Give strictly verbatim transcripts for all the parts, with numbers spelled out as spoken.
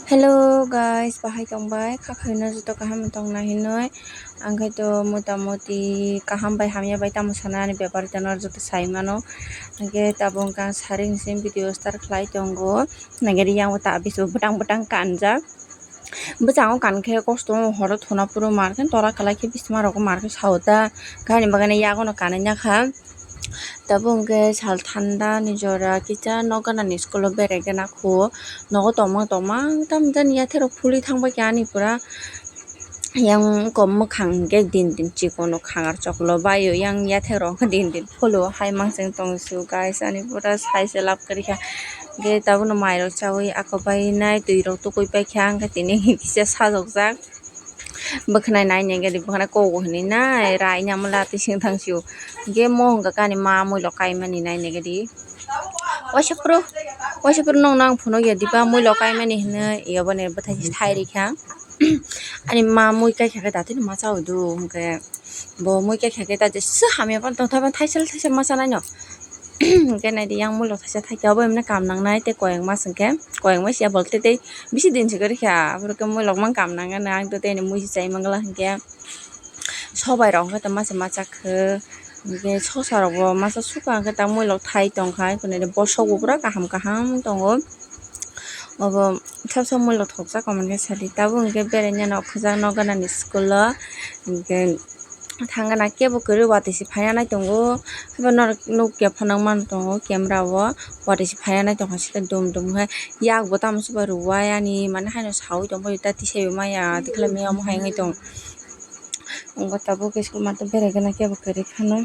Hello guys, bahai tongbai, kha khaino joto kaham tongna hinwi. Ang khe to mota moti kaham bai hamya bai tamo sana ani bepar tano joto sai mano. Hingke tabuk ang sari ni simi video start khlai tongo. Nangeri yang ta bisu bwtang bwtang kanjak. Bwskango kan khe kosto horo thuna phuru mar khe tora kwlai khe bisima rok mar khe sao ta. Kaini bagwi yago no kanwi nakha. Tabuk hwnkhe sal thanda ni jora kisa nok gana ni school o berai gana kho. Nogo tongma tongma tamo jani yathai rok phulwi thang bai kha ani pura. Yang kom mwkhang hwnkhe din din chikon o khangar choklo bai o yang yathai rok hwnkhe din din pholo hai mangchwng tong su guys ani pura sai se lab kwrwi kha. Hwnkhe tabuk no mai rok chaui ako bai nai twi rok tukui pai kha hwnkhe tini kisa sajok jak. Bwkhwnai nai nengedi bwkhwnai kogo hinwi nai rai nyamwla twi seng thang sio. Hwnkhe mo hwnkha khe ani ma mui lok kaimani nai nengedi. Waisa phuru, waisa phuru nokno ang phunukya diba mui lok kaimani hinwi, yaboni bwthai se thai rikha. Ani ma mui kaikha khe datino ma chaui do hwnkhe bo mui kaikha khe ta jesa hamya phano tongthai phano thaisal thaisal ma chanai no. Hwnkhe naidi yang mui lok thaisa thaikhe obo emne kam nangnai tei koyang mas hwnkhe koyang mas ya bolte tei bisi din se kwrwi kha aphuru khe mui lok mang kam nang gana ang tei ani mui se chai mangla hwnkhe sobai rok hwnkhe masa masa khe hwnkhe sosa rok bo masa suka hwnkhe ta mui lok thai tongkha hwnkhe naidi bosok bo pura kaham kaham tongo obo sab sab mui lok thokjak omo hwnkhe sadi tabuk hwnkhe beraina no khwjak nok gana ni school o hwnkhe. Thang gana kebo kwrwi watwi se phaiya nai tongo, haibo norok nukya phano nang tongo camera o watwi se phaiya nai tongkha se dum dum khe yak bo tamo se bai rwui ani mane haino saui tongbaio ta tisaibo maya tikhlai maya omo hai wngwi tong. Tabuk school mato berai gana kebo kwrwi phano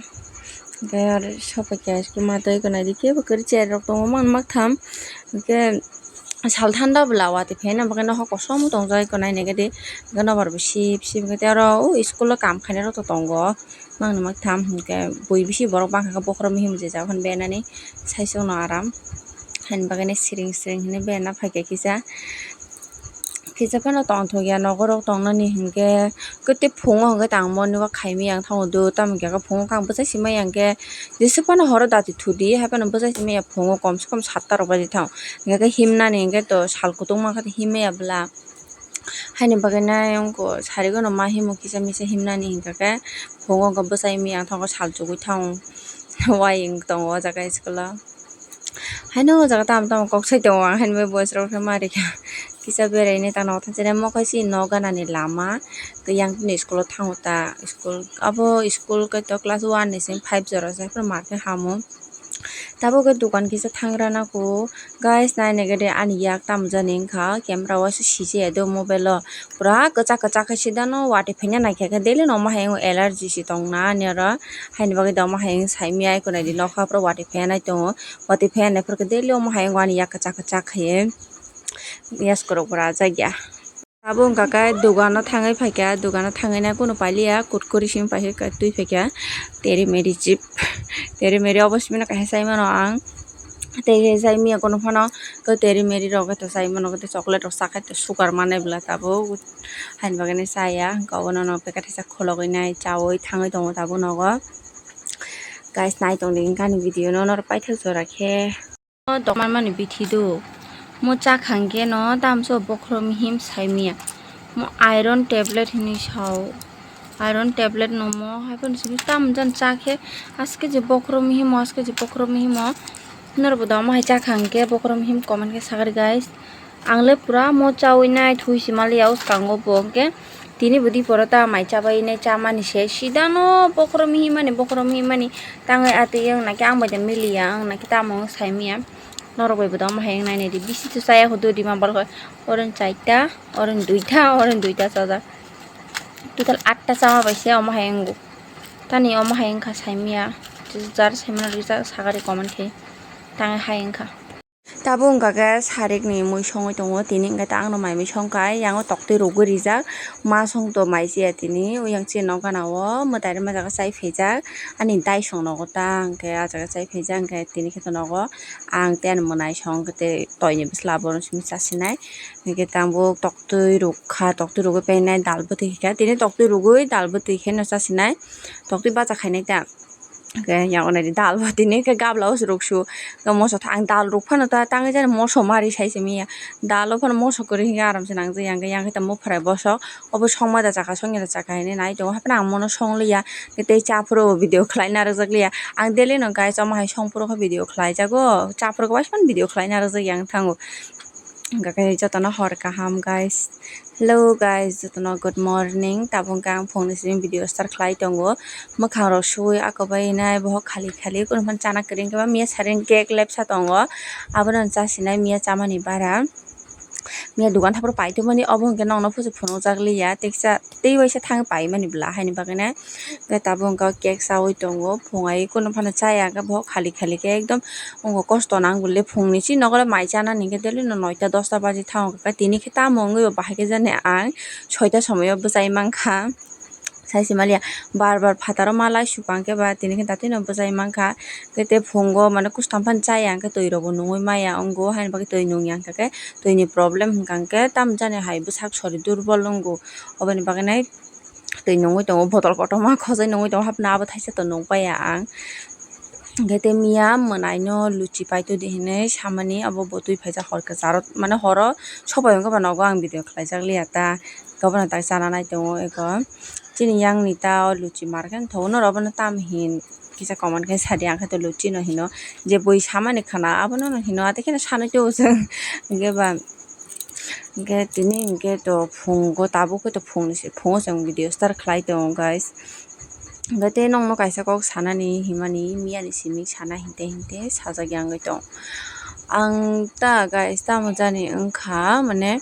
hwnkhe aro sobai kha school mato eko naidi kebo kwrwi chair rok tongo mani maktham hwnkhe. Sal thanda bwla watwi phaina bagwi nohor kosom tongjak eko naina gede hwnkhe nobar bo sip sip hwnkhe tei oro o school o kam khainai rok to tongo mangni maktham hwnkhe bui bisi borok bangkha khe bokhorok mihim je jagoni benani saichung no aram haini bagwi siring siring hinwi bena phaikha kisa kisa phano tongthokya nogo rok tongnani hwnkhe. Kwtwi phungo hwnkhe tang moni o khaimaya wng thango do, tamo hwnkhe phungo kang bwchai sima ya hwnkhe jesa phano horo dati thudi, hai phano bwchai sima ya phungo komse kom satta rok baji thang. Hwnkhe himnani hwnkhe to sal kutung mankha himya bwla. Haini bagwi nai wngkha sari gano ma himo kisa misa himnani hwnkhe phungo wngkha bwchai maya wng thango sal chugui thango. Wai wng tongo o jaga school o. Haino o jaga tamo tamo kok sai tongo ang, haino bai boys rok khe ma rikha. Kisa beraina ta nogo thansa nai, mo khe chini nok ganani lama, tei yang tini school o thango ta, school abo school khe to class one ni simi five jora se, haphano ma khe hamo. Tabuk khe dukan kisa thangra nangkho, guys, naina gede ani yak tamo jani wngkha, camera o se sijaya do mobile o. Pura kwchak kwchak khe sidano watwi phaina naikha khe daily no omo hai wng allergy se tongna ani oro. Haini bagwi da omo hai wng saimaya eko naidi nokha pura watwi phaiya nai tongo. Watwi phaiya nai phuru khe daily omo hai wng ani yak kwchak kwchak khaiwi yasku rok bo rajak ya. Abo wngkha khe dogano thangwi phaikha, dogano thangwi nai kunu pailiya kurkuri simi paikha twi phaikha teri meri chip teri meri obo simi no kaisa chai mano ang. Tei khe chai maya kunu phano teri meri rok khe to chai mano khe chocolate rok cha khe to sugar manai bwla tabuk. Haini bagwi no chaya, hwnkhe obono no packet kaisa khologwi nai chaui thangwi tongo tabuk nogo. Guys, nai tongdi hwnkhe ani video no norok paithak jora khe. O tongma mani bithi do. Mo chakha hwnkhe no tamso bokhorok mihim saimaya. Mo iron tablet hinwi sao. Iron tablet no mo hai phano simi tamo jani cha khe aske je bokhorok mihimo, aske je bokhorok mihimo. Norok bo da omo hai chakha hwnkhe bokhorok mihim comment khe sagari guys. Ang le pura mo chaui nai thui si maliya o swkango bo hwnkhe tini bo di poro ta mai chabai nai chamani se sidano bokhorok mihimani bokhorok mihimani tangwi atwi wng nai khe ang bai da miliya wng nai khe tamo wng saimaya norok bai bo da omo hai wng nai nai di bisi to chaya hudu rima borok oro ni chaita oro ni duita oro ni duita chajak total atta chama bai se omo hai wngo tani omo hai wngkha saimaya jar saimano rijak sagari comment khe tangwi hai wngkha. Tabuk wngkha khe sarikni mui songwi tongo, tini hwnkhe ta angno mai mui songkha, yango toktwi rwgwi rijak, ma songto mai chaya tini, oyang chini nok gana o mwtai rwma jaga chai phaijak, ani dai song nogo ta hwnkhe ah jaga chai phaijak, hwnkhe tini khe to nogo ang tei ani mwnai song khe tei toini bwsla bono simi chasinai, hwnkhe tabuk toktwi rwkha, toktwi rwgwi painai dal bwtwi khe, tini toktwi rwgwi dal bwtwi kheno chasinai, toktwi bacha khainai ta. Hwnkhe yang onai di dal bo tini khe gabla o se ruk su, moso thang dal ruk phano ta tangwi jani moso mari sai se manya. Dal o phano moso kwrwi hwnkhe aram se nang jak ya, hwnkhe yang khe tamo phrai bosok obo songma da chakha songya da chakha hinwi nai tongo, haphano ang mono song liya. Tei cha phuru video khlai narwk jak liya. Ang daily no guys, omo hai song phuru khe video khlai jago, cha phuru khe waisa phano video khlai narwk jak ya wng thango. Hwnkhe jotono hor kaham guys. Hello guys, jotono good morning. Tabuk khe ang phungni simi video start khlai tongo. Mwkhang rok sui ako bai nai bohok khali khali, kunu phano chana kwrwi hwnkhe ba miya saren cake lepsa tongo. Abono chasinai miya chamani bara. Miya dukan thaphuru paitwmani obo hwnkhe nokno pusu phunukjak liya, teksa tei waisa thangwi paimani bwla haini bagwi nai. Hwnkhe tabuk hwnkhe cake chaui tongo, phung ai kunu phano chaya hwnkhe bohok khali khali khe ekdom wngo kosto nang bwle phungni chini nogo le mai chanani hwnkhe daily no noita dosta baji thango kha, tini khe tamo wngwi bo bahai khe jani ang soita somoio bwchai mankha. Sai se maliya bar bar phataro malai sukang khe ba tini khe datino bwchai mankha. Hwnkhe tei phungo mane kuchtham phano chaya hwnkhe twi rokbo nungwi maya wngo, haini bagwi twi nungya hwnkhe twi ni problem hwnkha hwnkhe tamo jani hai bwsak sori durbol wngo, oboni bagwi nai twi nungwi tongo, botol kotorma khojai nungwi tongo, haphano abo thaisa to nung paiya ang. Hwnkhe tei miya mwnaino luchi paitodi hinwi samani, abo bo twi phaijak hor kwcharo, mane horo sopai hwnkhe ba nogo ang video khlaijak liya ta, hwnkhe bono tak chana nai tongo eko. Chini yang ni ta o luchi mar khe thago, norok bono tam hin kisa comment khe sadi, ang khe to luchi no hino, je bui samani khana abono no hino, atwi kheno sanwi twibo chwng, hwnkhe ba. Hwnkhe tini hwnkhe to phungo, tabuk khe to phungni se, phungo chwng video start khlai tongo guys. Hwnkhe tei nokno kaisa kok sanani himani, miyani simi sana hinte hinte sajak ya wngwi tong. Ang ta guys tamo jani wngkha mane,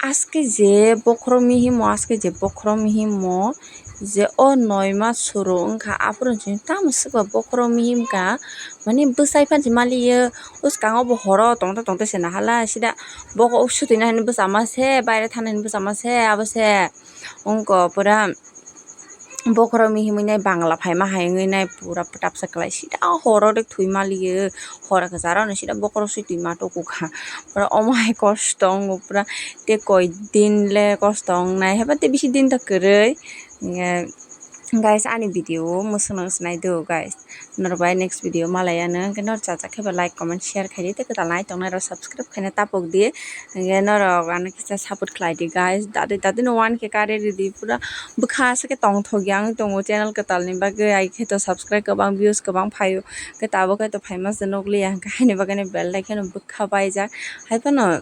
aske je bokhorok mihimo, aske je bokhorok mihimo, je o noi mas suru wngkha, aphuru chwng tamo swkang bokhorok mihim ka, mane bwsai phano se maliyo, bwskango bo horo tongthok tongthok se naharla, sida bokol sutwi nai hinwi bwchama se, baire thana hinwi bwchama se, abo se wngkha pura bokhorok mihimwi nai bangla phaima hai wngwi nai pura tapsa kwlai, sida horo de thwi maliyo, hora kwcharo no sida bokhorok sutwi ma tongkha, pura omo hai kosto wngo pura, tei koi din le kosto wngnai, haiba tei bisi din ta kwrwi. Guys, ani video o mwswk no swngwi nai do guys. Norok bai next video malai ano, hwnkhe norok chajak khe ba like, comment, share khai di, tei kwtal nai tongnai rok subscribe khaina tapok di. Hwnkhe norok ano kisa support khlai di guys. Dadi dadi no one K kare ridi, pura bwkha asa khe tongthok ya wng tongo channel kwtal ni bagwi. Ai khe to subscribe kwbang, views kwbang phaio, hwnkhe tabuk khe to phaima se nukliya, hwnkhe haini bagwi no belai kheno bwkha baijak. Hai phano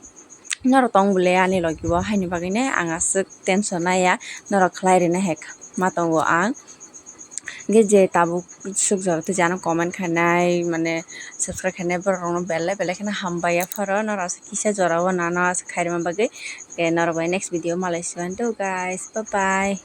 norok tong bwle ani logi o, haini bagwi no ang aswk tension naiya, norok khlai rwna hai ma tongo ang. Hwnkhe je tabuk swk jora tei jano comment khainai, mane subscribe khainai borok rokno belai belai kheno hambai ya pharo, norok aswk kisa jora o nano aswk khairima bagwi. Hwnkhe norok bai next video malai sibaino guys, bye bye.